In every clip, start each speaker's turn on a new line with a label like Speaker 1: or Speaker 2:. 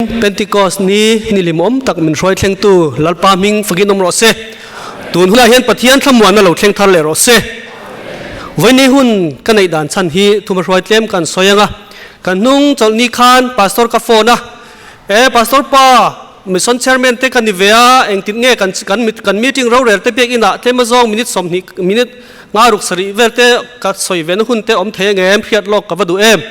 Speaker 1: Vawiin Pentecost ni ni limawm tak min hruai thlengtu Lalpa hming fakin awm rawh se. Tun hunah hian Pathian thlamuanna lo thleng thar leh rawh se. Vawiin ni hun ka neih dan chhan hi thuma hruai tlem kan sawi ang a. Kan hnung chawlh ni khan Pastor ka phone a, E Pastor pa, Mission Chairman te ka ni ve a, engtin nge kan kan kan meeting rorel te biak inah tlem azawng minute 20 minute nga ruk sarih vel te ka sawi ve na hun te awm thei angem hriat lawk ka va duh em?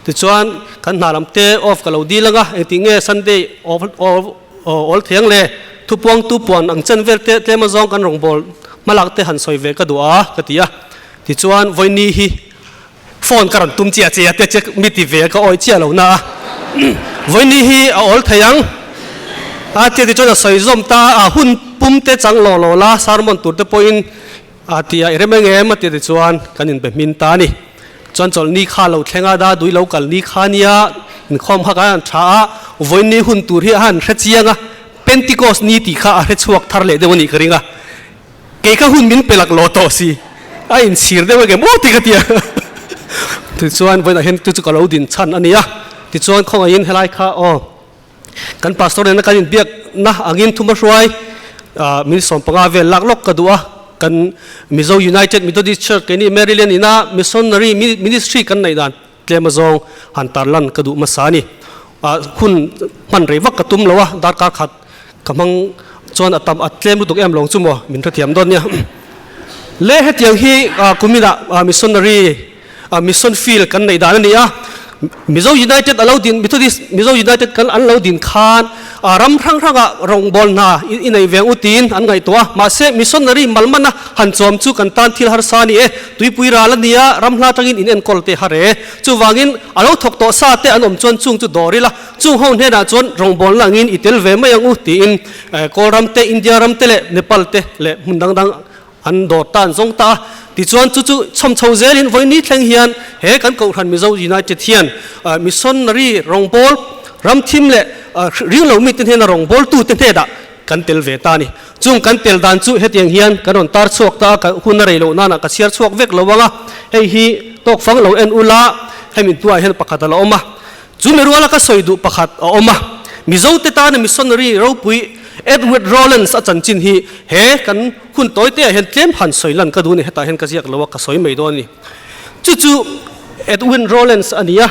Speaker 1: Tichuan kan hna lam te off ka lo dil anga engtin nge Sunday off off awl thei ang le? Thupuang tu puan ang chen vel te tlem azawng kan rawngbâwl hmalak te han sawi ve ka duh a ka ti a. Tichuan vawiini hi Phone ka rawn tum chiah che a te che mi ti ve ka awih chiah lo na a, vawiini hi a awl thei ang a tia ti chuan a sawi zawm ta a, hun pum te chang lawh lawh la sermon tur te pawhin a ti a i rem eng em a tia ti chuan kan inbe hmin ta a ni. Chuan chawlhni kha lo thleng a, Dadui lo kal ni kha nia inkhawm kha kan han tha a, vawiini hun tur hi a han hre chiang a, Pentecost ni tih kha a hre chhuak thar leh deuh a nih ka ring a. Kei kha hun min pe lak lo tawh si, a inchhir deuh eng em aw ti ka ti a. Tichuan vawiinah hian chu chu ka lo din chhan a ni a. Tichuan khawngaihin helai kha aw kan pastor nena kan inbiakna angin thuma hruai min 15 vel lak lawk ka duh a. Kan Mizo United Methodist Church keini Maryland ina missionary ministry kan neih dan tlem azawng han tarlan ka duh hmasa a ni. Hun hman rei vak ka tum lo a, darkar khat ka hmang chuan a tam a tlem lutuk em lawng chu maw min hrethiam dawn nia. Le hetiang hi kuminah missionary mission field kan neih dan a ni a, Mizo United a lo din Methodist Mizo United kan an lo din khan ram hrang hrangah rawngbâwl hna i nei veng u tiin an ngaihtuah a, mahse missionary malmana han chawm chu kan tan thil harsa a ni e, tuipui ral a ni a, ram hla atangin in enkawl te har e. Chuvangin a lo thawk tawh sa te an awm chuan chung chu dawr ila, chung ho hnenah chuan rawngbawlna angin i tel ve mai ang u tiin Kawl ram te, India ram te leh Nepal te leh hmun dang dang an dawr ta an zawng ta a. Tichuan chu chu chhawm chho zelin vawiini thleng hian he kan Kohhran Mizo United hian missionary rawngbâwl ram thim leh ring lo mite hnena rawngbâwltute hnenah kan tel ve ta a ni. Chung kan tel dan chu hetiang hian kan rawn tar chhuak ta a, ka hun a rei loh nana ka chhiar chhuak vek lo ang a, hei hi tawk fang lo en ula, hemi hnuaiah hian pakhat a la awm a. Chu mi ruala ka sawi duh pakhat a awm a, Mizote tana missionary ropui Edward Rowlands a chanchin hi he kan hun tawi te ah hian tlem han sawi lan ka duh a ni, hetah hian ka ziak lo a, ka sawi mai dawn a ni. Chu chu Edwin Rowlands a ni a,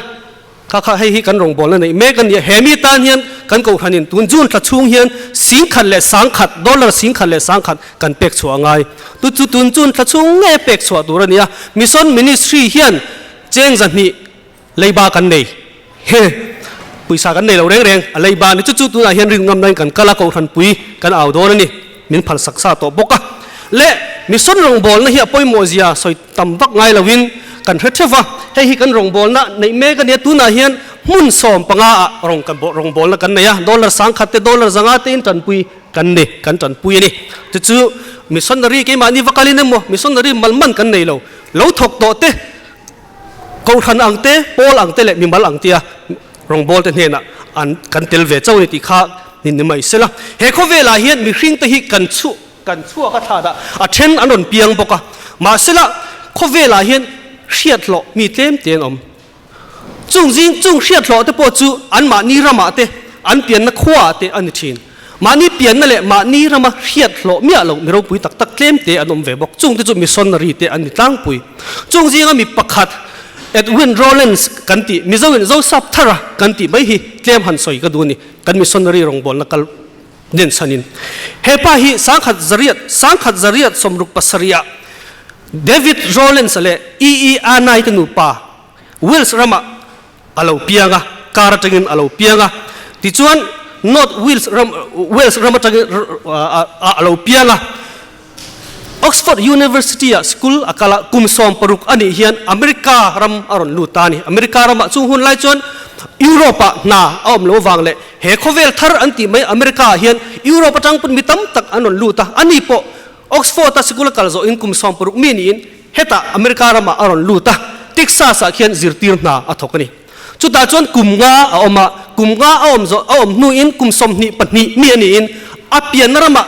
Speaker 1: kha kha hei hi kan rawngbawlna neih mek a ni a, he mi tan hian kan kohhranin tun June thla chhung hian 10,000 leh 100,000, dollar 10,000 leh 100,000 kan pek chhuah a ngai. Tu chu tun June thla chhung nge pek chhuah tur a ni a, Mission Ministry hian cheng 200, Leiba kan nei. He pawisa kan nei lo reng reng a leiba ni chu chu tunah hian rin ngam nain kan kal a, kohhran pui kan au dawn a ni. Min phal sak sa tawh bawk a. Le mission rawngbawlna hi a pawimawh zia sawi tam vak ngai loin kan hre theuh va. Hei hi kan rawngbawlna neih mek a nia. Tunah hian hmun 15 ah rawng kan rawngbawlna kan nei a. Dollar 1000 te dollar 500 te in tanpui kan ni, kan tanpui a ni. Chu chu missionary keimahni va kalin emaw missionary malman kan nei lo. Lo thawk tawh te Kohhran ang te, pawl ang te leh mimal ang tia rawngbâwl te hnênah an kan tel ve chauh a ni tih kha ni ni mai sela. He khawvêlah hian mihringte hi kan chhuah kan chhuak a thla dah a then an rawn piang bawk a. Mahsela khawvêlah hian hriat hlawh mi tlêm te an awm. Chung zing chung hriat hlawh te pawh chu anmahni ramah te, an pianna khuaah te a ni thin. Mahni pianna leh mahni rama hriat hlawh miah lo mi ropui tak tak tlem te an awm ve bawk. Chungte chu missionary te an ni tlangpui. Chung zinga mi pakhat Edwin Rowlands kan tih, Mizoin Zosap Thara kan tih mai hi tlem han sawi ka duh a ni, kan missionary rawngbawlna kal nen chhanin. He pa hi 1000 1967 ah David Rowlands leh E. E. Anai te nupa Wales ramah a lo piang a, car atangin a lo piang a, tichuan North Wales ram Wales ram atangin a lo piang a, Oxford University ah school a kal a, kum 16 a nih hian America ram a rawn lut ta a ni. America ramah chung hun lai chuan Europe ah hna a awm lo avang leh he khawvel thar an tih mai America ah hian Europe atang pawn mi tam tak an rawn lut a, ani pawh Oxford a sikul a kal zawhin kum 60 mi niin hetah America ramah a rawn lut a, Texas ah khian zirtir hna a thawk a ni. Chutah chuan kum nga a awm a, kum nga a awm zawh a awm hnuin kum 22 mi a niin a pianna ramah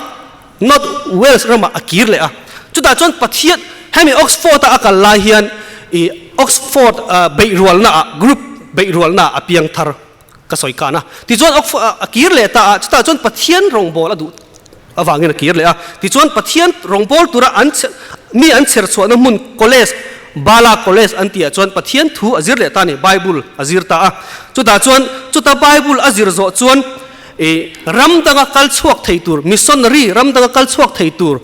Speaker 1: North Wales ramah a kir leh a. Chutah chuan Pathian hemi Oxford a a kal lai hian i Oxford beihrualna ah group beihrualna ah a piang thar. Ka sawi kan a. Tichuan a kir leh ta a, chutah chuan Pathian rawngbâwl a duh avangin a kir leh a. Tichuan Pathian rawngbâwl tura an mi an chher chhuahna hmun college, Bala College an tihah chuan Pathian thu a zir leh ta a ni, Bible a zir ta a. Chutah chuan chuta Bible a zir zawh chuan ih ram danga kal chhuak thei tur, missionary ram danga kal chhuak thei tur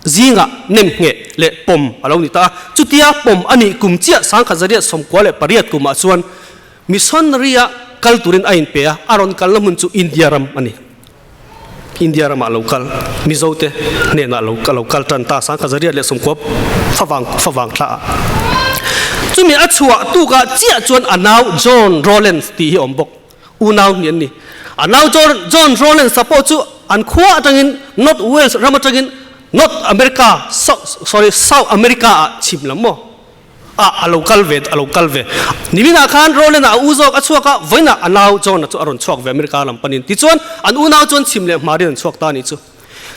Speaker 1: zingah nem ngheh leh pawm a lo ni ta a. Chutia pawm a nih kum chiah 1998 kumah chuan Missionary-a kal turin a inpe a, a rawn kalna hmun chu India ram a ni. India ramah lo kal, Mizote hnenah lo a lo kal tan ta, 1990 favang favang thla ah. Chumi a chhuah tukah chiah chuan a nau John Rowlands tih hi a awm bawk. Unau hnih an ni. A nau John John Rowlands-a pawh chu an khua atangin North Wales ram atangin North America, sorry, South America-ah chhim lam maw? Ah, a lo kal ve, a lo kal ve. Niminah khan Roland-a a u zawk a chhuak a, vawiinah a nau John-a chu a rawn chhuak ve America lam panin. Tichuan, an unau chuan chhim leh hmarin an chhuak ta a nih chu.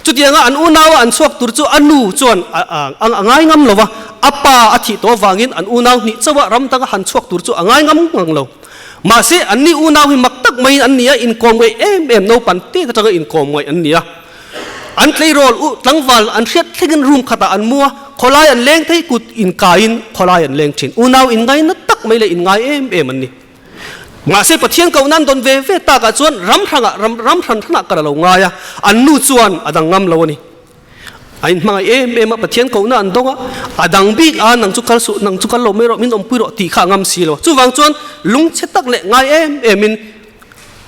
Speaker 1: Chutianga an unaua an chhuak tur chu a nu chuan a a ngai ngam lo va, a pa a thih tawh avangin an unau hnih chauha ram danga han chhuak tur chu a ngai ngam ngang lo. Mahse, anni unau hi mak tak maiin an ni a, inkawm ngaih em em, naupang te atanga inkawm ngaih an ni a. An tleirawl u tlangval an hriat thlengin room khatah an mu a, khawlai an leng thei kut inkaiin khawlai an leng thin. Unau inngaina tak mai leh inngai em em an ni. Mahse Pathian kohna an dawn ve ve takah chuan ram hrangah ram ram hran hranah kal a lo ngai a, an nu chuan a dang ngam lo a ni. A inhmangaih em em a, Pathian kohna an dawng a, a dang bik a nang chu kal suh, nang chu kal lo mai rawh, min awmpui rawh tih kha a ngam si lo. Chuvang chuan lungchhe tak leh ngai em emin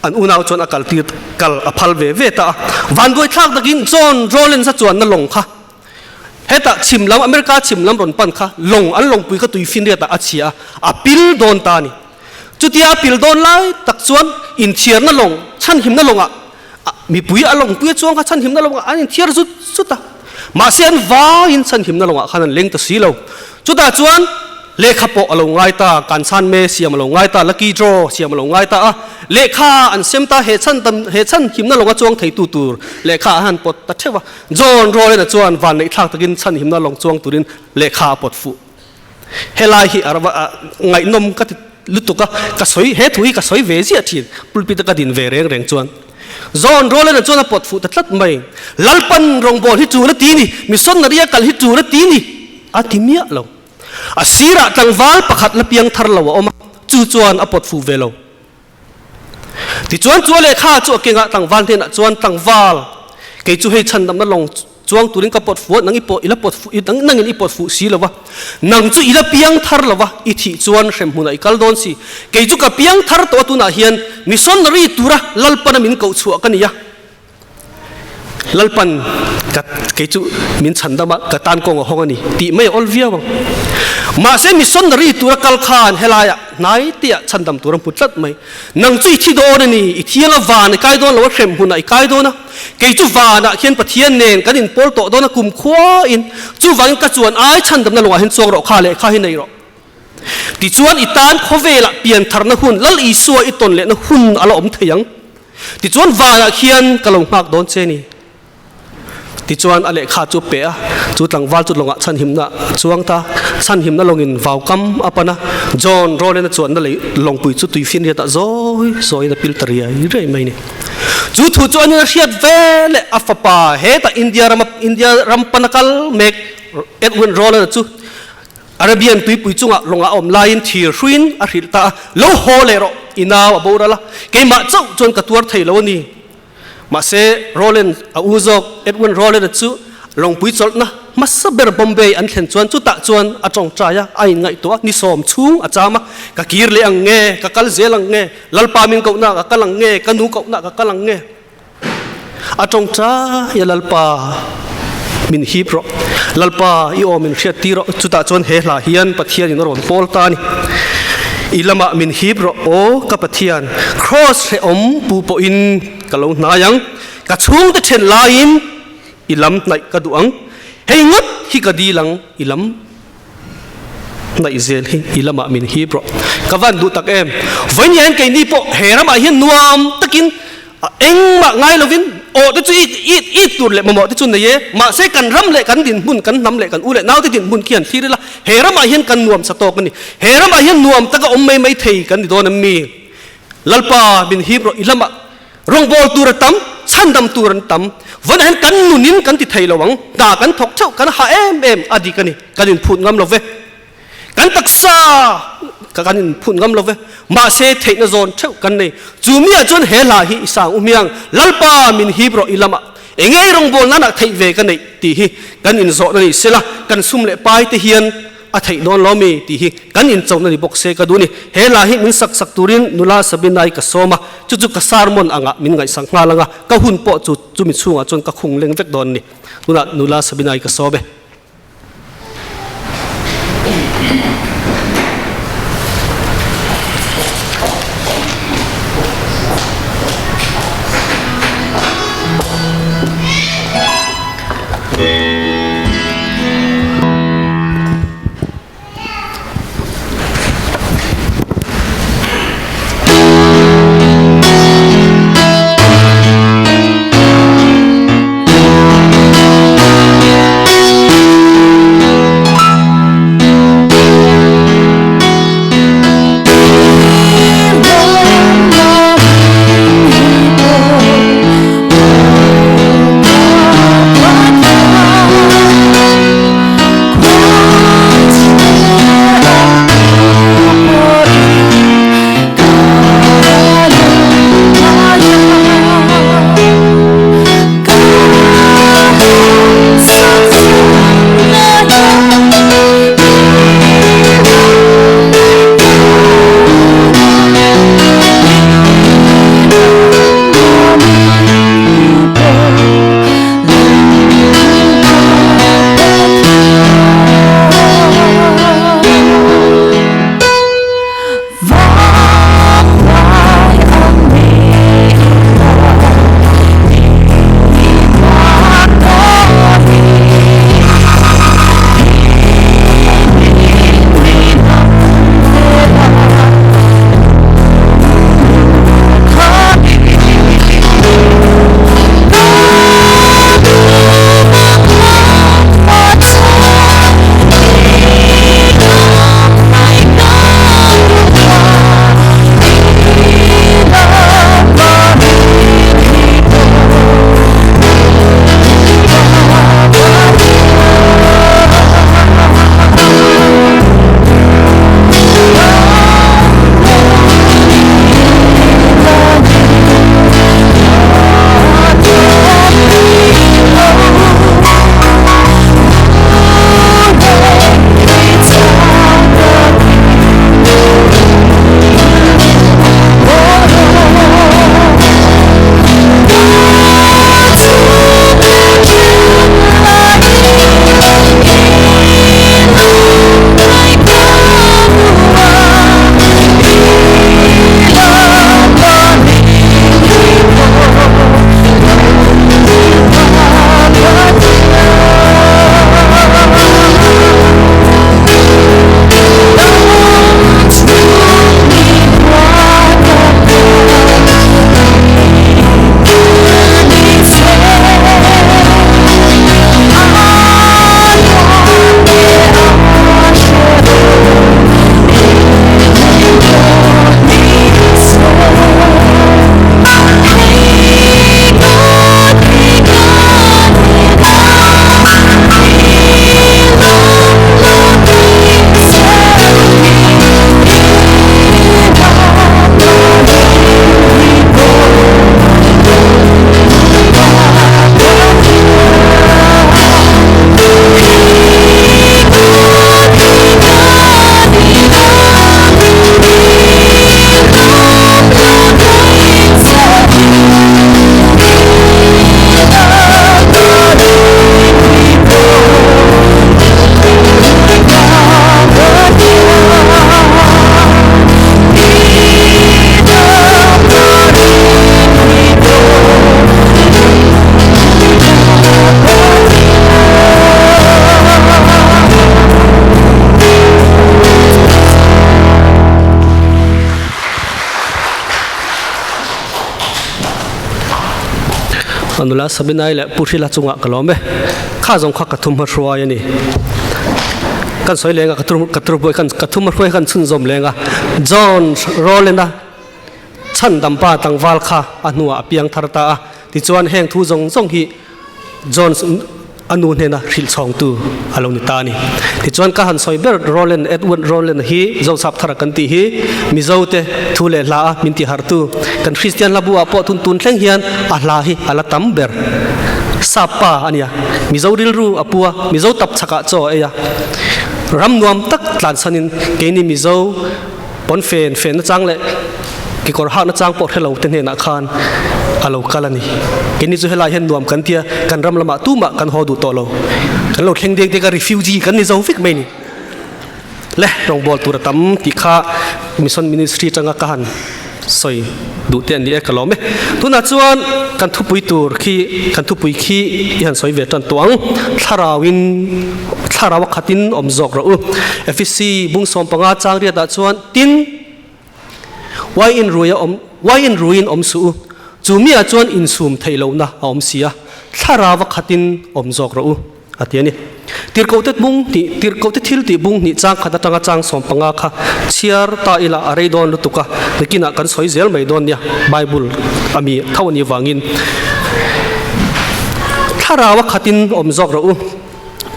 Speaker 1: An unau chuan a kal tir kal a phal ve ve ta a. Vanduai thlak takin John Rowlands a chuanna lawng kha hetah chhim lam America chhim lam rawn pan kha lawng an lawngpui kha tui finriatah a chhia a, a pil dawn ta a ni. Chutia a pil dawn lai tak chuan inthiarna lawng chhanhimna lawngah mipui a lawngpui a chuang kha chhanhimna lawngah an inthiar zut zut a. Mahse an vaiin chhanhimna lawngah khan an leng ta si lo. Chutah chuan lehkha pawh a lo ngai ta, Kansan me siam a lo ngai ta, lucky draw siam a lo ngai ta a, lehkha an sem ta, he chhan tam he chhan himna lawnga chuang theitu tur lehkha a han pawt ta theuh a. John Rowland-a chuan van neihthlak takin chhan himna lawng chuang turin lehkha a pawt fuh. Helai hi a ngaihnawm ka ti lutuk a, ka sawi he thu hi ka sawi ve ziah thin, pulpit a ka din ve reng reng chuan. John Rowland-a chuan a pawt fuh ta tlat mai. Lalpan rawngbawl hi tul a ti ni, missionary a kal hi tul a ti ni a ti miah lo. A sirah tlangval pakhat la piang thar lo a awm a, chu chuan a pawt fuh ve lo. Tichuan chu a lehkha chu a kengah tlangval hnenah chuan, Tlangval, kei chu hei chhandamna lawng chuang turin ka pawt fuh a, nang i pawh i la pawt fuh, nangin i pawt fuh si lo va, nang chu i la piang thar lo va, i thih chuan hremhmunah i kal dawn si. Kei chu ka piang thar tawh a, tunah hian missionary tura Lalpana min koh chhuah ka ni a. Lalpan ka kei chu min chhandam a, ka tan kawng a hawng a ni tih mai a awl viau ang. Mahse missionary tura kal khan helaiah hnai teah chhandam tur a hmu tlat mai. Nang chu i thi dawn a ni, i thiang a van i kai dawn lo a, hrem hunah i kai dawn a, kei chu vanah khian Pathian nen kan inpawl tawh dawn a kum khuain, chuvangin ka chuan ai chhandamna lungah hian chuang rawh kha lehkha hi nei rawh. Tichuan i tan khawvelah piantharna hun, Lal Isua i tawn lehna hun a la awm thei ang. Tichuan vanah khian ka lo nghak dawn che ni. Tichuan a lehkha chu a pe a, chu tlangval chu lawngah chhanhimna a chuang ta. Chhanhimna lawngin vau kam a pan a, John Rowland-a chuanna lei lawngpui chu tuifinriatah zawi zawiin a pil ta riai riai mai a ni. Chu thu chu anin a hriat ve leh a fapa hetah India rama India ram pana kal mek Edwin Rowland-a chu Arabian tuipui chungah lawngah a awm laiin thir hruiin a hrilh ta a, Lo haw leh rawh, i nau a boral a, keimah chauh chuan ka tuar thei lo a ni. Mahse, Rowland a u zawk Edwin Rowland-a chu lawngpui chawlhna hmasa ber Bombay an thlen chuan chutah chuan a tawngtai a, a inngaihtuah a, ni sawm chhung a cham a, Ka kir leh ang nge, ka kal zel ang nge, Lalpa min kohna ka kal ang nge, ka nu kohna ka kal ang nge? A tawngtai a, Lalpa min hip rawh, Lalpa i aw min hriat tir rawh, chutah chuan he hla hian Pathianin a rawn pawl ta a ni. I lamah min hip rawh aw ka Pathian, Kraws hrehawm pu pawhin ka lo hnai ang, ka chhungte then laiin i lam hnaih ka duh ang, hei ngawt hi ka dil ang, i lam hnaih zel hi i lamah min hip rawh. Ka van duh tak em, vawiin hian keini pawh he ramah hian nuam takin Engmah ngai lovin aw te chu i i tur leh mamawh te chu nei e, mahse kan ram leh kan dinhmun, kan hnam leh kan u leh naute dinhmun khi han thlir ila, he ramah hian kan nuam sa tawk a ni. He ramah hian nuam taka awm mai mai thei kan ni dawn em mi? Lalpa min hip rawh i lamah rawngbawl tur a tam, chhandam tur an tam. Vawiinah hian kan nunin kan ti thei lo ang, hna kan thawk theuh, kan ha em em a dik a ni, kan inphut ngam lo ve. Kan taksa kan inphut ngam lo ve, mahse theihna zawn theuh kan nei. Chu miah chuan he hla hi i sang u hmiang, Lalpa min hip rawh i lamah enge i rawngbawl nanah theih ve ka neih tih hi kan inzawhna ni sela, kan sum leh pai te hian a theih dawn lo mi tih hi kan inchona ni bawk se ka duh a ni. He hla hi min sak sak turin nula Sabina-i ka sawm a, chu chu ka sermon angah min ngaihsak nghal ang a, ka hun pawh chu chumi chhungah chuan ka khung leng vek dawn a ni. Tunah nula Sabina-i ka sawm e. Nula Sabinai leh Pu Hrila chungah ka lawm e. Kha zawng kha ka thum hma hruai a ni. Kan sawi leng a, ka tur buai khan ka thum hma hruai khan chhunzawm leng a. John Rowland-a. Chhandampa tlangval kha a hnuah a piang thar ta a. Tichuan heng thu zawng zawng hi Jones a nu hnena hrilh chhawngtu a lo ni ta a ni. Tichuan ka han sawi ber Rowland, Edward Rowland hi Zosap thara kan tih hi Mizo te thu leh hla a min ti harhtu kan Kristian hla bu ah pawh tun tun thleng hian a hla hi a la tam ber. Sap pa a nia, Mizo rilru a pu a, Mizo tap chhakah chaw a ei a, ram nuam tak tlansanin keini Mizo Pawn fen fen nachang leh kekawr hak nachang pawh hrelo te hnenah khan a lo kal a ni. Keini chu helai hian nuam kan tia, kan ram lamah tumah kan haw duh tawh lo. Kan lo thleng deng deng a, refugee kan ni zo vek mai ni. Le, rawngbâwl tur a tam tih kha Mission Ministry atanga ka han sawi duh te an ni e, ka lawm e. Tunah chuan kan thupui tur khi, kan thupui khi i han sawi ve tan tawh ang. Thlarauin, thlarau a khatin awm zawk rawh u. Efesi bung 15 chang riatah chuan, Tin, uaiin rui a awm, uaiin ruiin awm suh u. Chu miah chuan insum theih lohna a awm si a, thlarau a khatin awm zawk rawh u. A ti a ni. Tirhkohte bung hnih, Tirhkohte thil tih bung hnih chang khat atanga chang 15 kha chhiar ta ila a rei dawn lutuk a, nakinah kan sawi zel mai dawn nia, Bible a mi tho a nih vangin. Thlarau a khatin awm zawk rawh u.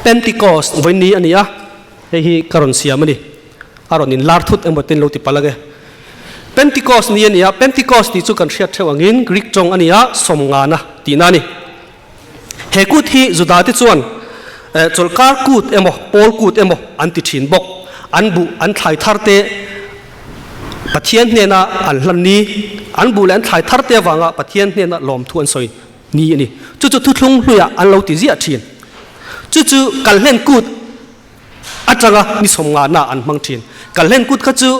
Speaker 1: Pentecost vawiin a ni a, hei hi ka rawn siam a ni. A rawn inlar thut emaw ten lo ti palh ang e. Pentecost ni a ni a, Pentecost tih chu kan hriat theuh angin Greek tawng a ni a, sawmngana tihna a ni. He kut hi Judate chuan chawlhkar kut emaw, pawl kut emaw an ti thin bawk. An buh an thlai thar te Pathian hnena an hlan ni, an buh leh an thlai thar te avanga Pathian hnena lawmthu an sawi ni a ni. Chu chu thuthlung hluiah an lo ti ziah thin. Chu chu Kalhlen kut atanga ni sawmngana an hmang thin. Kalhlen kut kha chu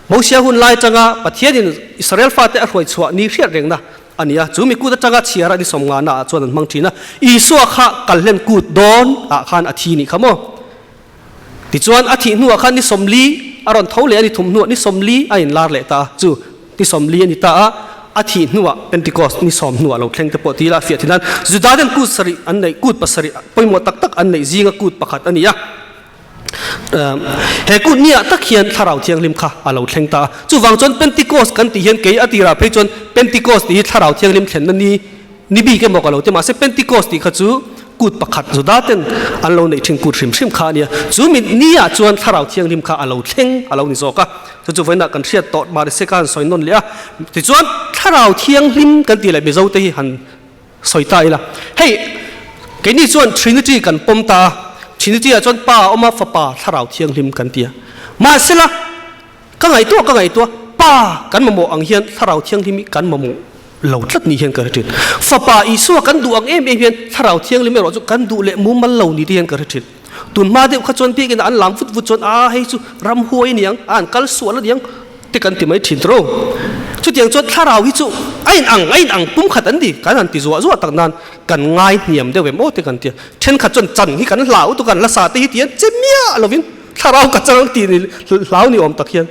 Speaker 1: Mosia hun lai atanga Pathianin Israel fate a hruai chhuah ni hriat rengna a ni a, chu mi kut atanga chhiar a ni sawmngana ah chuan an hmang thin a, Isua kha kalhlen kut dawn ah khan a thi nih kha maw? Tichuan a thih hnuah khan ni 40 a rawn tho leh a ni thum hnuah ni 40 a inlar leh ta a, chu ni 40 a ni ta a, a thih hnuah Pentecost ni sawm hnuah lo thleng te pawh ti ila a fiah thin a, Judaten kut sarih an neih kut pasarih pawimawh tak tak an neih zinga kut pakhat a ni a. He kut niah tak hian Thlarau Thianghlim kha a lo thleng ta a. Chuvang chuan Pentecost kan tih hian kei a tirah phei chuan Pentecost tih hi Thlarau Thianghlim thlenna ni ni bik emaw ka lo ti. Mahse Pentecost tih kha chu kut pakhat Juda ten an lo neih thin kut hrim hrim kha a nia. Chu mi niah chuan Thlarau Thianghlim kha a lo thleng a lo ni zawk a. Chu chu vawiinah kan hriat tawh mah nise ka han sawi nawn leh a. Tichuan Thlarau Thianghlim kan tih leh Mizo te hi han Sawi ta ila, hei keini chuan Trinity kan pawm ta a, Trinity ah chuan Pa a awm a, Fapa, Thlarau Thianghlim kan ti a. Mahsela, ka ngaihtuah ka ngaihtuah, Pa kan mamawh ang hian Thlarau Thianghlim hi kan mamawh lo tlat ni hian ka hre thin. Fapa Isua kan duh ang em em hian Thlarau Thianghlim erawh chu kan duh leh mumal lo ni te hian ka hre thin. Tun hma deuh kha chuan biakinn ah an lam vut vut chuan a hei chu ramhuai a niang, a an kal sual a niang te kan ti mai thin tawh. Chutiang chuan thlarau hi chu a in ang a in ang pum khat an ni kan han ti zuah zuah tak nan kan ngai hniam deuh em aw te kan ti a. Thenkhat chuan chan hi kan hlau tuk a, an la sa te hi ti an che miah lovin thlarau ka chang ang tih ni hlau ni awm tak hian.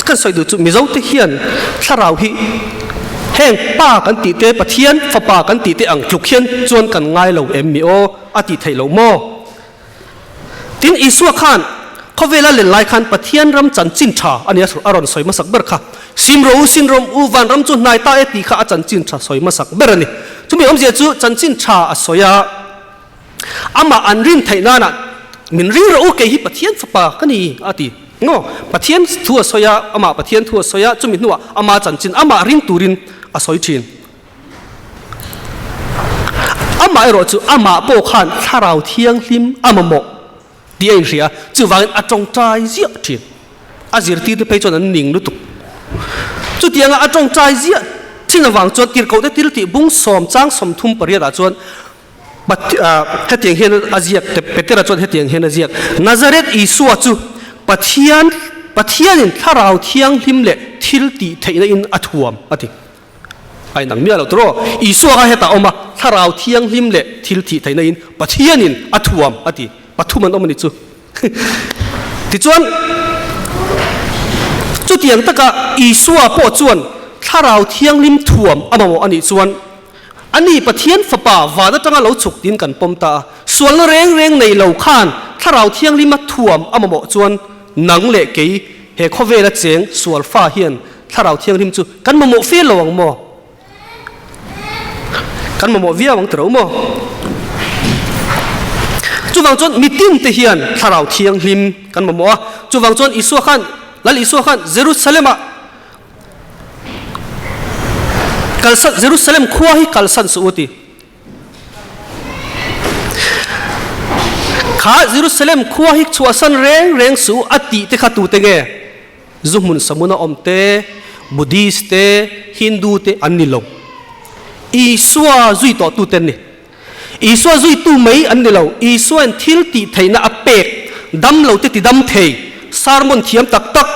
Speaker 1: Kan sawi duh chu Mizo te hian thlarau hi heng pa kan tih te Pathian fapa kan tih te ang tluk hian chuan kan ngai lo em mi aw a tih theih loh maw? Tin Isua khan khawvela len lai khan Pathian ram chanchin tha a nia a rawn sawi hmasak ber kha Sim rawh u sin rawm u van ram chu hnai ta e tih kha a chanchin tha sawi hmasak ber a ni. Chumi awmzia chu chanchin tha a sawi a. Amah an rin theih nana min ring rawh u kei hi Pathian fapa ka ni a ti. Maw? Pathian thu a sawi a, amah Pathian thu a sawi a, chumi hnuah ama chanchin amah ring turin a sawi thin. Amah erawh chu amah pawh khan Thlarau Thianghlim a mamawh tih a inhria a, chuvangin a tawngtai ziah thin. A zirtirte phei chuan an ning lutuk. Chutianga a tawngtai ziah thin avang chuan Tirhkohte thil tih bung sawm chang 38 ah chuan Hetiang hian a ziak, Petera chuan hetiang hian a ziak, Nazareth Isua chu Pathian, Pathianin Thlarau Thianghlim leh thil tih theihna in a thuam, a ti. A inang miah lo tur aw. Isua kha hetah a awm a, Thlarau Thianghlim leh thil tih theihna in Pathianin a thuam, a ti. Pathum an awm a ni chu. Tichuan, chutiang taka Isua pawh chuan Thlarau Thianghlim thuam a mamawh a nih chuan, A ni, Pathian Fapa van atanga lo chhuk tiin kan pawm ta a. Sualna reng reng nei lo khan Thlarau Thianghlima thuam a mamawh chuan nang leh kei he khawvela cheng sual fa hian Thlarau Thianghlim chu kan mamawh fir lo ang maw? Kan mamawh viau ang tiro maw? Chuvang chuan mitin te hian Thlarau Thianghlim kan mamawh a. Chuvang chuan Isua khan, Lal Isua khan Jerusalem-ah kalsan, Jerusalem khua hi kalsan suh u ti. Kha Jerusalem khua hi chhuahsan reng reng suh u a tih te kha tute nge? Zu hmun samuna awm te, Buddhist te, Hindu te an ni lo. Isua zui tawh tute an ni. Isua zuitu mai an ni lo. Isuain thil tih theihna a pek, dam lo te ti dam thei, sermon thiam tak tak,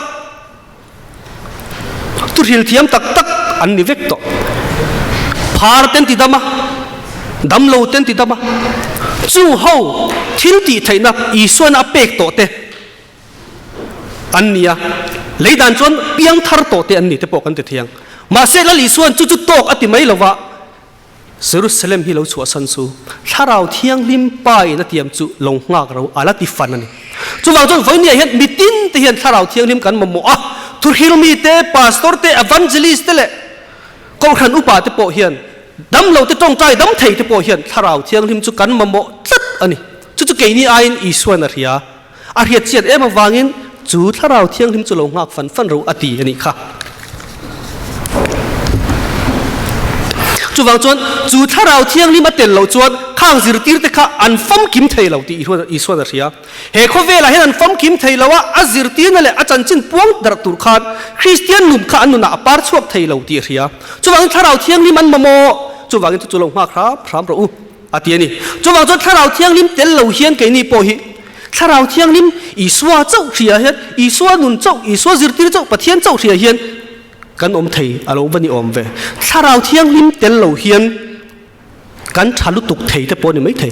Speaker 1: thuhril thiam tak tak an ni vek tawh. Phar ten ti dam a, dam lo ten ti dam a. Chung ho thil tih theihna Isuain a pek tawh te, An ni a, lei dan chuan piang thar tawh te an ni te pawh kan ti thei ang. Mahse Lal Isua'n chu chu tawk a ti mai lo va, Jerusalem hi lo chhuahsan chu Thlarau Thianghlim Pa in a tiam chu lo nghak ro a la ti fan a ni. Chuvang chuan vawinia hian mitin te hian Thlarau Thianghlim kan mamawh a, thuhrilmi te, pastor te, evangelist te leh Kohhran upa te pawh hian damlo te tawngtai dam thei te pawh hian Thlarau Thianghlim chu kan mamawh tlat a ni. Chu chu keini aiin Isua'n a hria. A hriat chiat em avangin chu Thlarau Thianghlim chu lo nghak fan fan ro a ti a nih kha. Chuvang chuan chu Thlarau Thianghlim a tel loh chuan khang zirtirte kha an famkim thei lo tih Isuan a hria. He khawvelah hian an famkim thei lo a, a zirtirna leh a chanchin puang darh tur khan Kristian nun kha an nunah a par chhuak thei lo tih a hria. Chuvangin Thlarau Thianghlim an mamawh. Chuvangin chu chu lo nghak hram hram rawh u. A ti a ni. Chuvang chuan Thlarau Thianghlim tel lo hian keini pawh hi Thlarau Thianghlim Isua chauh hria hian, Isua nun chauh, Isua zirtir chauh, Pathian chauh hria hian kan awm thei a lo va ni awm ve. Thlarau Thianghlim tel lo hian kan tha lutuk thei te pawh a ni mai thei.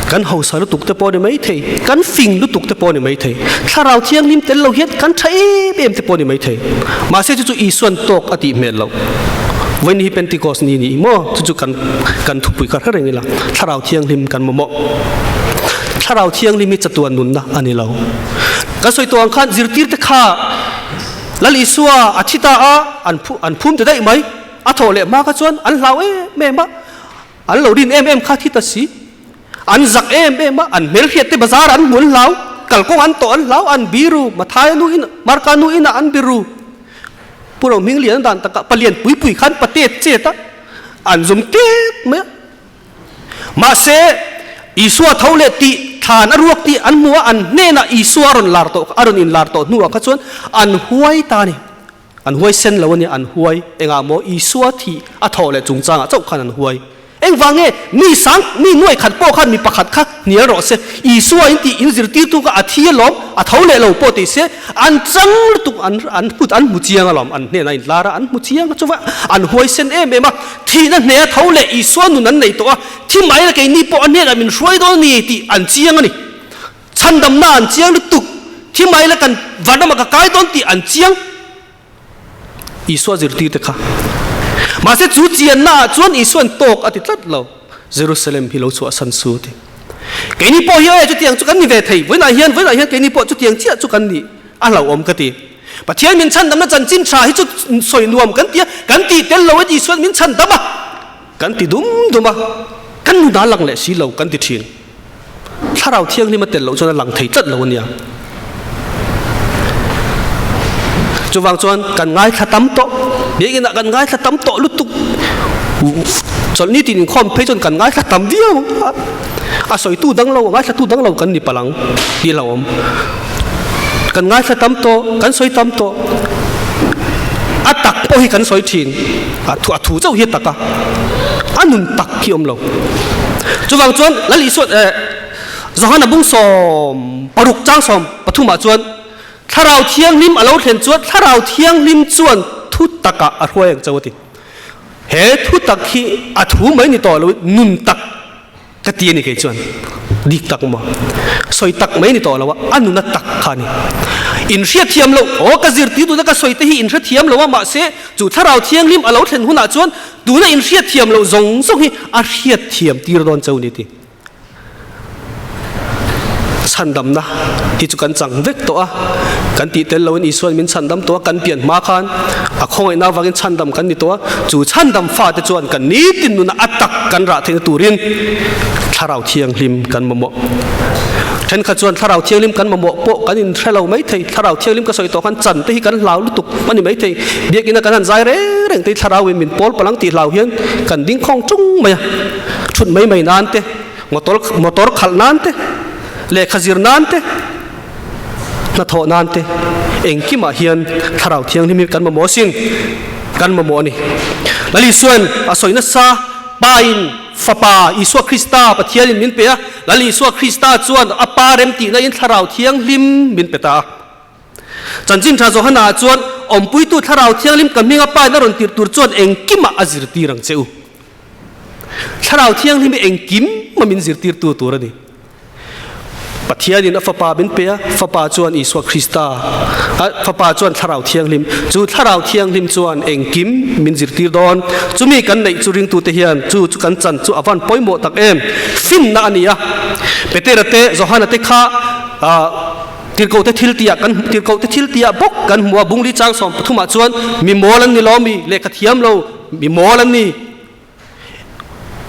Speaker 1: Kan hausa lutuk te pawh a ni mai thei. Kan fing lutuk te pawh a ni mai thei. Thlarau Thianghlim tel lo hian kan tha em em te pawh a ni mai thei. Mahse chu chu Isuan tawk a tih hmel loh. Vawiin hi Pentecost ni ni maw? Chu chu kan kan thupui kha hre reng ila. Thlarau Thianghlim kan mamawh. Thlarau Thianghlim hi chatuan nunna a ni lo. Kan sawi tawh ang khan zirtirte kha Lal Isua a thi ta a, an phu an phum ta daih mai. A thawh leh hma kha chuan an hlau em em a. An lo rin em em kha thi ta si. An zak em em a, an hmelhriat te bazar an hmu an hlau, kalkawng an tawh an hlau, an biru, Mathaia nu in, Marka nu inah an biru. Pu Rohmingliana dan takah palian pui pui khan patet chet a, an zum tet mai a. Mahse, Isua tho leh tih thlan a ruak tih an hmu a, an hnenah Isua a rawn lar tawh, a rawn inlar tawh hnuah kha chuan an huai ta a ni. An huai sen lo a nia, an huai. Engah maw Isua thih a thawh leh chungchangah chauh khan an huai. Engvang nge mi sang, mi nuai khat pawh khan mi pakhat kha hnial rawh se, Isua in tih in zirtirtu kha a thi alawm, a tho leh lo pawh ti se, an chang lutuk, an an hmu an hmu chiang alawm, an hnenah in lar a, an hmu chiang a, chuvah an huai sen em em a, thihna hneh a tho leh Isua nun an nei tawh a, thi mai la keini pawh a hnenah min hruai dawn a ni tih an chiang a ni. Chhandamna an chiang lutuk, thi mai la kan vanramah ka kai dawn tih an chiang Isua zirtirte kha. Mahse chu chianna ah chuan Isua'n tawk a ti tlat lo, Jerusalem hi lo chhuahsan su ti. Keini pawh hi aw chutiang chu kan ni ve thei, vawiinah hian vawiinah hian keini pawh chutiang chiah chu kan ni a hlauhawm ka ti. Pathian min chhandamna chanchin tha hi chu sawi nuam kan ti a, kan tih tel lo e Isua'n min chhandam a, kan ti dum dum a, kan nunah lang leh si lo kan ti thin. Thlarau Thianghlim a tel loh chuan a lang thei tlat lo a nia. Chuvang chuan kan ngaithla tam tawh, biakinah kan ngaithla tam tawh lutuk. Chawlhni tin inkhawm phei chuan kan ngaithla tam viau ang. A sawitu dang lo, a ngaithlatu dang lo kan ni palh ang tih a hlauhawm. Kan ngaithla tam tawh, kan sawi tam tawh. A tak pawh hi kan sawi thin. A thu a thu chauh hi a tak a, a nun tak hi a awm lo. Chuvang chuan Lal Isua eh Johana bung 16 chang 13 ah chuan Thlarau Thianghlim a lo thlen chuan Thlarau Thianghlim chuan thu takah a hruai ang chauh a ti. He thu tak hi a thu mai ni tawh loin nun tak Ka ti a ni kei chuan dik tak maw? Sawi tak mai ni tawh lo a, a nuna tak kha a ni. In hriatthiam loh, aw ka zirtir tuna ka sawi te hi in hrethiam lo a, mahse chu Thlarau Thianghlim a lo thlen hunah chuan tuna in hriatthiam loh zawng zawng hi a hriatthiam tir dawn cheu ni ti. Chhandamna hi chu kan chang vek tawh a, kan tih tel loin Isuain min chhandam tawh a, kan pian hma khan a khawngaihna avangin chhandam kan ni tawh a, chu chhandam fate chuan kan nitin nuna a tak kan rah theihna turin Thlarau Thianghlim kan mamawh. Thenkhat chuan Thlarau Thianghlim kan mamawh pawh kan inhre lo mai thei, Thlarau Thianghlim ka sawi tawh khan chan te hi kan hlau lutuk a ni mai thei, biakina kan han zai reng reng te hi Thlarauin min pawl palang tih hlau hian kan ding khawng tung mai a, thut mai mai nan te, Motor motor khalh nan te, lehkha zir nan te, hnathawh nan te, engkimah hian Thlarau Thianghlim hi kan mamawh asin, kan mamawh a ni. Lal Isuain a sawi nasa, Pain Fapa Isua Krista Pathianin min pe a, Lal Isua Krista chuan a Pa remtihna in Thlarau Thianghlim min pe ta a. Chanchin Tha Johana ah chuan awmpuitu Thlarau Thianghlim ka hminga Pain a rawn tirh tur chuan engkimah a zirtir ang che u. Thlarau Thianghlim hi engkim a min zirtirtu tur a ni. Pathianin a Fapa min pe a, Fapa chuan Isua Krista, a Fapa chuan Thlarau Thianghlim. Chu Thlarau Thianghlim chuan engkim min zirtir dawn. Chumi kan neih chu ringtute hian chu chu kan chan chu a van pawimawh tak em. Finna a ni a. Petera te, Johana te kha Tirhkohte thil tihah kan Tirhkohte thil tihah bawk kan hmu a, Bungli chang 13 ah chuan mi mawl an ni lo mi, lehkha thiam lo mi mawl an ni.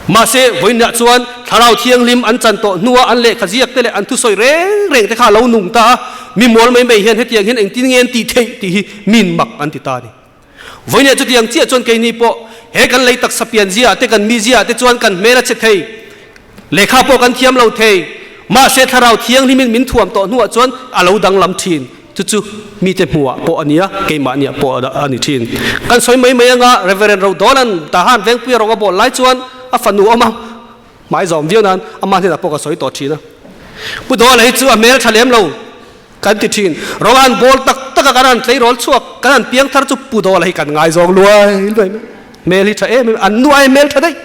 Speaker 1: Mahse, vawiinah chuan Thlarau Thianghlim an chan tawh hnua an lehkha ziak te leh an thusawi reng reng te kha a lo nung ta a, mi mawl mai mai hian hetiang hian engtin nge an tih theih tih hi min mak an ti ta a ni. Vawiinah chutiang chiah chuan keini pawh he kan lei taksa pian ziaah te kan mi ziaah te chuan kan hmel a che thei, lehkha pawh kan thiam lo thei, mahse Thlarau Thianghlimin min thuam tawh hnuah chuan a lo danglam thin. Chu chu mite hmuhah pawh a nia, keimahniah pawh a ni thin. Kan sawi mai mai anga Reverend Rodawlan Tahan Vengpuia rawng a bawl lai chuan a fanu awm a, hmai zawm viau nan ama hnenah pawh ka sawi tawh thin a. Pu Dawla hi chu a hmel tha lem lo kan ti thin. Rawng a han bawl tak tak a, kan han tleirawl chhuak, kan han piang thar chu Pu Dawla hi kan ngaizawng luai luai mai. Hmel hi tha em em, an nu ai hmel tha daih.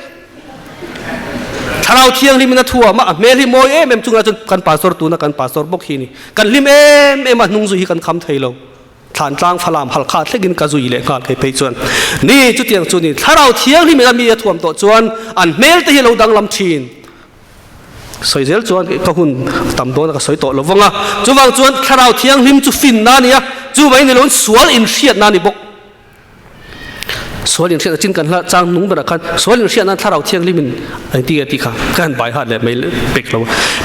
Speaker 1: Thlarau Thianghlimin a thuam a, a hmel hi mawi em em chungah chuan kan pastor tuna kan pastor bawk hi a ni. Kan hlim em em a, hnung zui hi kan kham thei lo. Thlantlang falam halkha thlekin ka zui leh nghal thei phei chuan ni chutiang chu ni. Thlarau Thianghlimin a mi a thuam tawh chuan an hmel te hi a lo danglam thin. Sawi zel chuan ka hun tam dawn a ka sawi tawh lo vang a. Chuvang chuan Thlarau Thianghlim chu finna a ni a, chuvangin ni loin sual inhriatna a ni bawk. Sual inhriatna chin kan hla chang nung berah khan sual inhriatna thlarau thianghlimin an ti a tih kha ka han bai hat leh mai pek lo.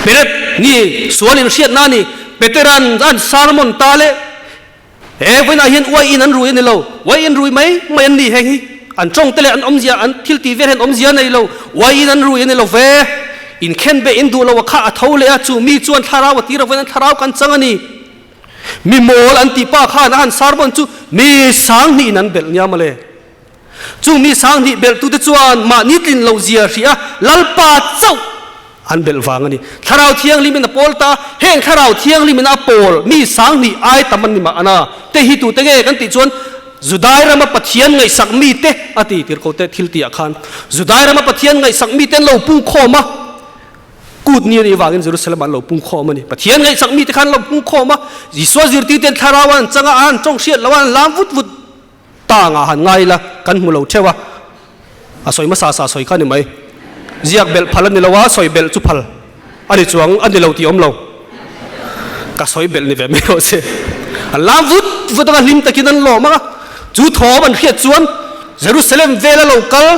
Speaker 1: Peret ni sual inhriatna ni Peteran an sermon ta le he vawiinah hian uai in an rui a ni lo uai in rui mai mai an ni heng hi an tawng te leh an awmzia an thil tih vel hian awmzia nei lo uai in an rui a ni lo ve inkhen beh in duh lo a kha a tho leh a chu mi chuan thlarau a tir a vawiin an thlarau kan chang a ni. Mi mawl an tih pa khan a han sermon chu mi sanghnih in an belh nia mawle. Chung mi sanghnih belh tute chuan mahni tlin loh zia hrih a Lalpa chauh an belh vang a ni. Thlarau Thianghlim in a pawl ta, heng Thlarau Thianghlim in a pawl mi sanghnih ai tam an ni mah ana. Te hi tute nge kan tih chuan Judai rama Pathian ngaihsak mite a ti tirhkote thil tihah khan Judai rama Pathian ngaihsak mite an lo pungkhawm a. Kut ni a nih vangin Jerusalem ah an lo pung khawm a ni. Pathian ngaihsak mite khan an lo pung khawm a, Isua zirtirte an thlarau a an chang a, an tawng hriat lo a, an lam vut vut ta angah han ngai ila kan hmu lo theuh a. A sawi hmasa sa sawi kha a ni mai. Ziak belh phal a ni lo a, sawi belh chu phal a ni chuang a ni lo tih awm lo. Ka sawi belh ni ve mai rawh se. An lam vut vut anga hlim takin an lawm a, chu thawm an hriat chuan Jerusalem vela lo kal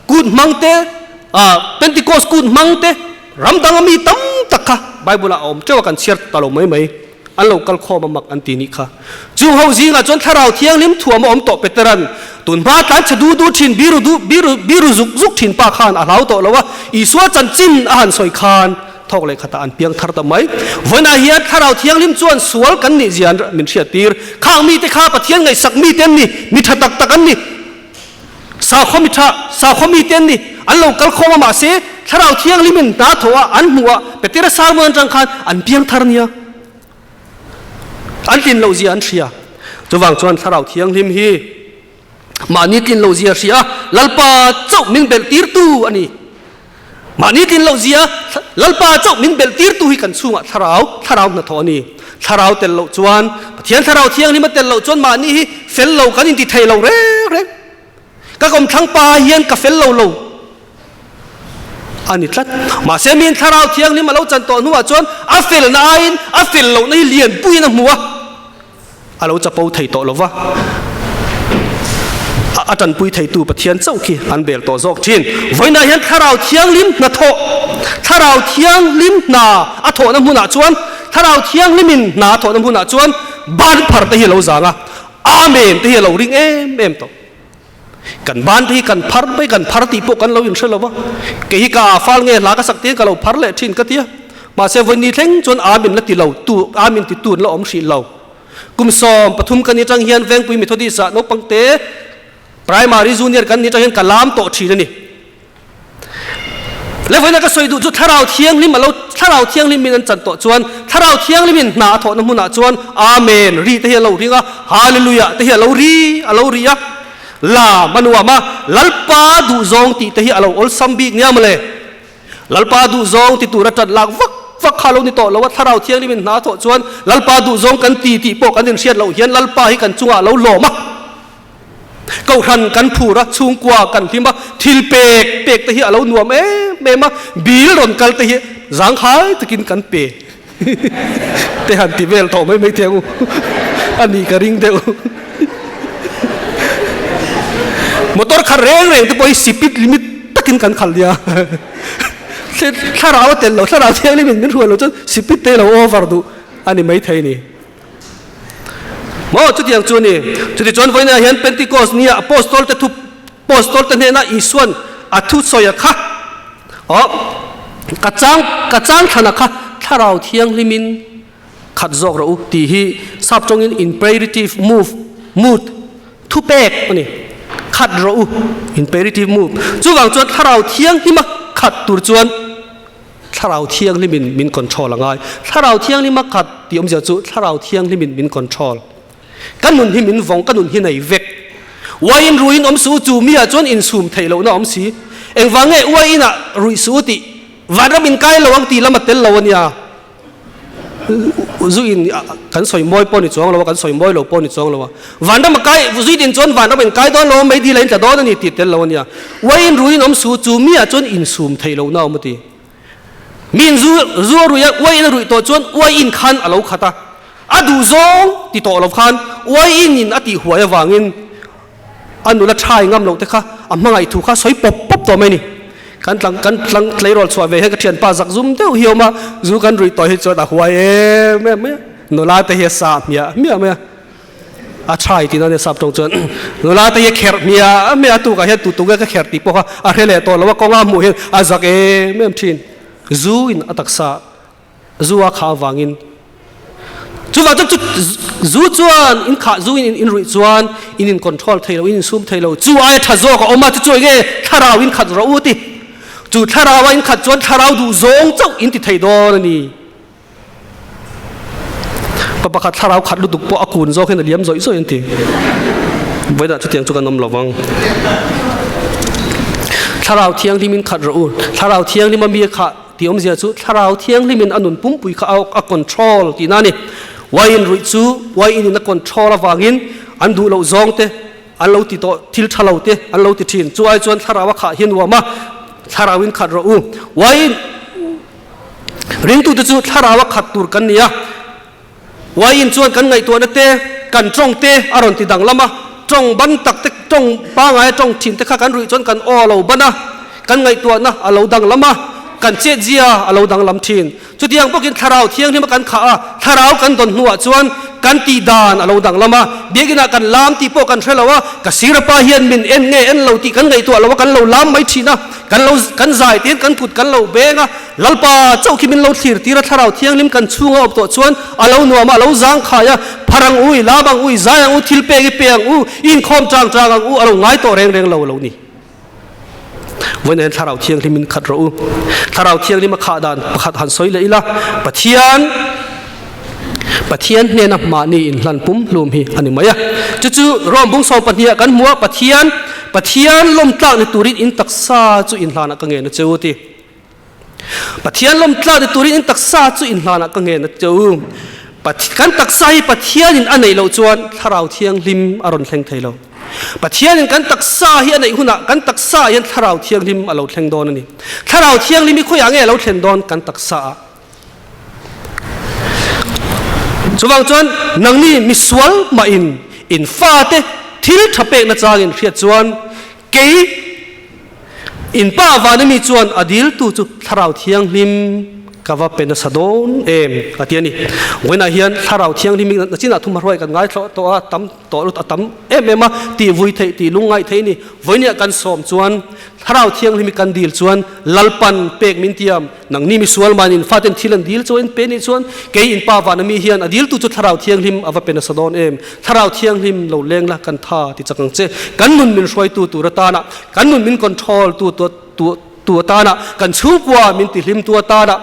Speaker 1: Kut hmang te, ah, Pentecost kut hmang te, ram danga mi tam tak kha Bible ah a awm teuh a, kan chhiar ta lo mai mai. An lo kal khawm a mak an ti nih kha. Chung ho zingah chuan Thlarau Thianghlim thuam a awm tawh Peteran tun hma tlan chhe du du thin, biru du, biru, biru zuk zuk thin pa khan a hlau tawh lo a, Isua chanchin a han sawi khan thawk leh khatah an piang thar ta mai. Vawiinah hian Thlarau Thianghlim chuan sual kan nih zia min hriat tir. Khang mite kha Pathian ngaihsak mite an ni, mi tha tak tak an ni. Sakhaw mi tha, sakhaw mite an ni. An lo kal khawm a mahse Thlarau Thianghlimin hna thawh a an hmuh a Petera sermon atang khan an piang thar nia. An tlin loh zia an hria. Chuvang chuan Thlarau Thianghlim hi mahni tlin loh zia hria a Lalpa chauh min belh tirtu a ni. Mahni tlin loh zia Lalpa chauh min belh tirtu hi kan chhungah Thlarau, Thlarau hnathawh a ni. Thlarau tel loh chuan, Pathian Thlarau Thianghlim a tel loh chuan mahni hi fel lo kan inti thei lo reng reng. Ka kawmthlang pa hian ka fel lo lo. a ni tlat. Mahse miin Thlarau Thianghlim a lo chan tawh hnuah chuan a felna aiin a fel lohna hi lianpuiin a hmu a. A lo chapo thei tawh lo va, a tanpui theitu Pathian chauh khi an bel tawh zawk thin. Vawiinah hian Thlarau Thianghlim hnathawh, Thlarau Thianghlim hna a thawhna hmunah chuan, Thlarau Thianghlimin hna a thawhna hmunah chuan ban phar te hi a lo zang a, Amen te hi a lo ring em em tawh. Kan ban te hi kan phar mai, kan phar tih pawh kan lo inhre lo va, kei hi ka a fal nge hla ka sak tiin ka lo phar leh thin ka ti a, mahse vawiin thleng chuan Amen la ti lo tu, Amen ti tu an la awm hrih lo. Kum 13 kan ni tang hian Vengpui Methodist ah naupang te Primary Junior kan ni tang hian ka lam tawh thin a ni. Le vawiina ka sawi duh chu Thlarau Thianghlim a lo Thlarau Thianghlim min an chan tawh chuan Thlarau Thianghlim in hna a thawhna hmunah chuan Amen ri te hi a lo ring a, Hallelujah te hi a lo ri a lo ri a, Lam a nuam a, Lalpa duhzawng tih te hi a lo awlsam bik nia mawle. Lalpa duhzawng ti tura ṭan lak vak vak kha lo ni tawh lo a, Thlarau Thianghlim in hna a thawh chuan Lalpa duhzawng kan ti tih pawh kan inhriat loh hian Lalpa hi kan chungah a lo lawm a. Kohhran kan phur a, chhungkua kan hlim a, thil pek pek te hi a lo nuam em em a, bill rawn kal te hi zangkhai takin kan pe te han ti vel tawh mai mai thei ang u, a nih ka ring deuh. Motor khat reng reng te pawh hi speed limit takin kan khalh nia, thlarau a tel lo, thlarau thianghlim in min hruai lo chuan speed te lo over duh a ni maithei a ni. Maw chutiang chu a ni. Chutichuan vawiinah hian Pentecost nia Apostol te thu Apostol te hnena Isuan a thu sawi a kha aw ka chang ka chang thlan a kha Thlarau Thianghlimin khat zawk rawh u tih hi sap tawngin imperative move mood thupek a ni khat rawh u imperative move chuvang chuan Thlarau Thianghlima khat tur chuan Thlarau Thianghlimin min control a ngai. Thlarau Thianghlima khat tih awmzia chu Thlarau Thianghlimin min control. Ka nun hi min vawng, ka nun hi nei vek. Uaiin ruiin awm suh u, chu mi ah chuan insum theih lohna awm si. Engvang nge uaiin ah ruih suh u tih vanram in kai lo ang tih lam a tel lo a nia. Zu in kan sawi mawi pawh ni chuang lo a, kan sawi mawi lo pawh ni chuang lo a. Vanram a kai, zu in chuan vanram in kai dawn lo a, meidil a in tla dawn a ni tih tel lo a nia. Uaiin ruiin awm su, chu mi ah chuan insum theih lohna a awm a ti. Mi in zu, zu a ruih a, uaiin a ruih tawh chuan uaiin khan a lo khat a. A duh zawng ti tawh lo khan uaiin in a tih huai avangin A nula thai ngam loh te kha a hmangaih thu kha sawi pawp pawp tawh mai a ni. Kan tlang kan tlang tleirawl chhuah ve hian ka thianpa zak zum deuh hi a awm a, zu kan ruih tawh hi chuan a huai em em mai a, nula te hi a sa hmiah hmiah mai a, a thai tihna ania sap tawng chuan nula te hi a kherh hmiah hmiah a, tukah hian tu tu nge ka kherh tih pawh kha a hre leh tawh lo a, kawnga hmuh hian a zak em em thin. Zu in a taksa Zu a khah avangin chuvang chuan chu zu chuan in khah zu in in ruih chuan in in control thei lo in insum thei lo chu aia tha zawk a awm a chu chu enge thlarau in khat rawh u ti chu thlarau a in khat chuan thlarau duh zawng chauh in ti thei dawn a ni pa pakhat thlarau khat lutuk pawh a kun zawk hian a liam zawih zawih an ti vawiinah chutiang chu kan awm lo vang thlarau thianghlim in khat rawh u thlarau thianghlim a mi a khah Tih awmzia chu Thlarau Thianghlimin a nun pumpui kha a control tihna a ni. Wine ruih chu wine in a control avangin an duh loh zawng te an lo ti tawh, thil tha lo te an lo ti thin. Chu ai chuan Thlarau a khah hi nuam a, Thlarau in khat rawh u. Wine ringtute chu Thlarau a khat tur kan ni a. Wine chuan kan ngaihtuahna te, kan tawng te a rawn ti danglam a, tawng ban tak te, tawng pangaia tawng thin te kha kan ruih chuan kan aw a lo ban a, kan ngaihtuahna a lo danglam a, kan chetzia a lo danglam thin. Chutiang bawkin Thlarau Thianghlim a kan khah a, Thlarau kan dawn hnuah chuan kan tih dan a lo danglam a, biakinah kan lam tih pawh kan hre lo a, ka sirapa hian min en nge en lo tih kan ngaihtuah lo a, kan lo lam mai thin a, kan lo kan zai tiin kan kut kan lo beng a, Lalpa chauh khi min lo thlir tir a, Thlarau Thianghlim kan chhunga awp tawh chuan a lo nuam a, a lo zang khai a, phar ang u, i lam ang u, i zai ang u, thil pek i pe ang u, i inkhawm chang chang ang u, a lo ngai tawh reng reng lo a lo ni. Vawiin hian Thlarau Thianghlim in khat rawh u. Thlarau Thianghlim a khah dan pakhat han sawi leh ila, Pathian Pathian hnena mahni inhlan pumhlum hi a ni mai a. Chu chu Rome bung 12 ah kan hmu a, Pathian Pathian lawmtlak ni turin in taksa chu inhlanah ka ngen a che u ti. Pathian lawmtlak ni turin in taksa chu in hlanah ka ngen a che u. Kan taksa hi Pathianin a neih loh chuan Thlarau Thianghlim a rawn thleng thei lo. Pathianin kan taksa hi a neih hunah kan taksa ah hian Thlarau Thianghlim a lo thleng dawn a ni. Thlarau Thianghlim hi khawiah nge a lo thlen dawn? Kan taksa ah. Chuvang chuan nangni misual mahin in fate thil tha pekna changin hriat chuan kei in pa vana mi chuan a diltu chu Thlarau Thianghlim ka va pe nasa dawn em a ti a ni. Vawiinah hian Thlarau Thianghlim hi nachinah thumhruai kan ngaithla tawh a, tam tawh lut a tam em em a, tih vui theih tih lungngaih theih a ni. Vawiiniah kan sawm chuan Thlarau Thianghlim hi kan dil chuan Lalpan pek min tiam. Nangni misual manin faten thil an dil chuan pe nih chuan kei in pa vana mi hian a diltu chu Thlarau Thianghlim a va pe nasa dawn em. Thlarau Thianghlim lo leng la kan tha ti chak ang che. Kan nun min hruaitu tur atana, kan nun min control tu tu atana, kan chhungkua min tihlimtu atana,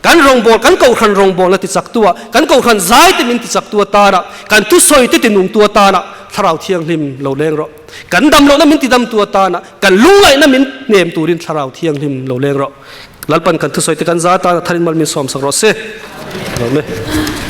Speaker 1: kan rawngbâwl, kan kohhran rawngbâwlna tichaktu a, kan kohhran zaite min tichaktu atana, kan thusawi te tinungtu atana Thlarau Thianghlim lo leng rawh. Kan damlohna min tidamtu atana, kan lungngaihna min hnem turin Thlarau Thianghlim lo leng rawh. Lalpan kan thusawi te kan za atan a tharin mal min sawmsak rawh se. Amen.